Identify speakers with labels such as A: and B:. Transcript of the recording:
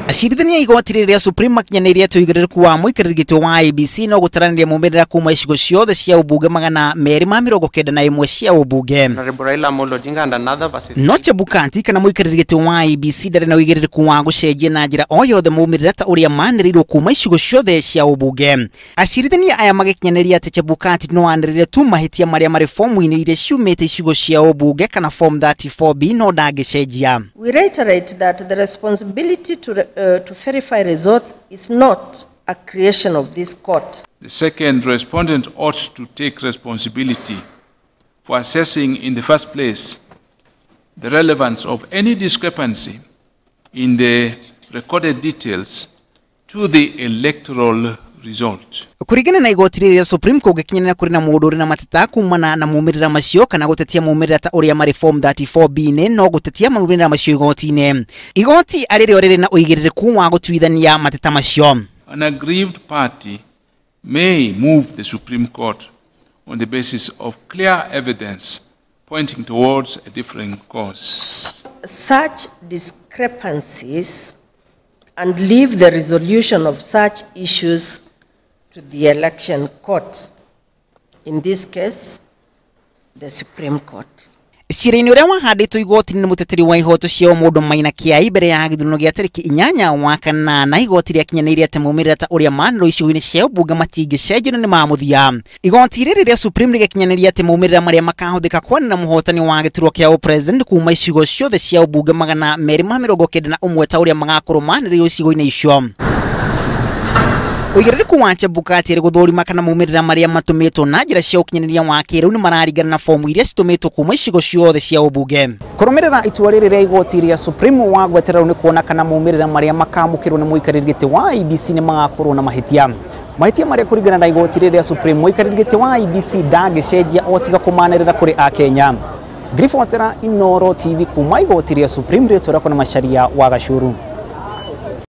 A: Acirithania igoti rĩrĩa Supreme makinyanĩirie atĩ ũigĩrĩrĩku wa mũikarĩri gĩtĩ wa IEBC no gũtaranĩria maumĩrĩra kuma icigo ciothe cia ũmbunge 291 cia ũmbunge.
B: Honorable Raila Amolo Odinga and another versus
A: No Chebukati kana mũikarĩri gĩtĩ wa IEBC ndarĩ na ũigĩrĩrĩku wa gũcenjia na njĩra o yothe maumĩrĩra ta ũrĩa manĩrĩirwo kuma icigo ciothe cia ũmbunge. Acirithania aya magĩkinyanĩria atĩ Chebukati no anĩrĩre tu mahĩtia marĩa marĩ fomu-inĩ iria ciumĩte icigo cia ũmbunge kana form 34B no ndangĩcenjia.
C: We reiterate that the responsibility to verify results is not a creation of this court.
D: The second respondent ought to take responsibility for assessing in the first place the relevance of any discrepancy in the recorded details to the electoral result.
A: Kũringana na igoti rĩrĩa Supreme kũngĩkinyanĩra kũrĩ na mũndũ ũrĩ na mateta kumana na maumĩrĩra macio kana gũtetia maumĩrĩra ta ũrĩa marĩ form 34B-inĩ no gũtetia maumĩrĩra macio igoti-inĩ. Igoti arĩ rĩo rĩrĩ na ũigĩrĩrĩku wa gũtuithania mateta macio.
D: An aggrieved party may move the Supreme Court on the basis of clear evidence pointing towards a different cause.
C: Such discrepancies and leave the resolution of such issues to the election court, in this case, the Supreme Court.
A: Cira-inĩ ũrĩa wahandĩtwo igoti-inĩ nĩ mũteteri wa ihoto cia ũmũndũ Maina Kiai mbere ya gĩthurano gĩa tarĩki 8 wa kanana, igoti rĩakinyanĩirie atĩ maumĩrĩra ta ũrĩa manĩrĩirwo icigo-inĩ cia ũmbunge matingĩcenjio na nĩ ma mũthia. Igoti rĩrĩ rĩa Supreme rĩgĩkinyanĩria atĩ maumĩrĩra marĩa makahũthĩka kwanĩrĩra mũhotani wa gĩturwa kĩa ũpresident kuma icigo ciothe cia ũmbunge 291 ta ũrĩa magakorwo manĩrĩirwo icigo-inĩ icio. Ũigĩrĩrĩku wa Chebukati arĩ gũthũrima kana maumĩrĩra marĩa matũmĩtwo na njĩra cia ũkinyanĩria wa kĩrĩu nĩ mararingana na fomu iria citũmĩtwo kuma icigo ciothe cia ũmbunge. Kũrũmĩrĩra itua rĩrĩ rĩa igoti rĩa Supreme wa gwetererwo nĩ kuona kana maumĩrĩra marĩa makamũkĩrwo nĩ mũikarĩri gĩtĩ wa IEBC nĩ magakorwo na mahĩtia. Mahĩtia marĩa kũringana na igoti rĩrĩ rĩa Supreme mũikarĩri gĩtĩ wa IEBC ndangĩcenjia o tiga kũmanĩrĩra kũrĩ Akenya. Ngiribotera Inooro TV kuma igoti rĩa Supreme rĩtwa rĩakwa na Macharia wa Gacuru.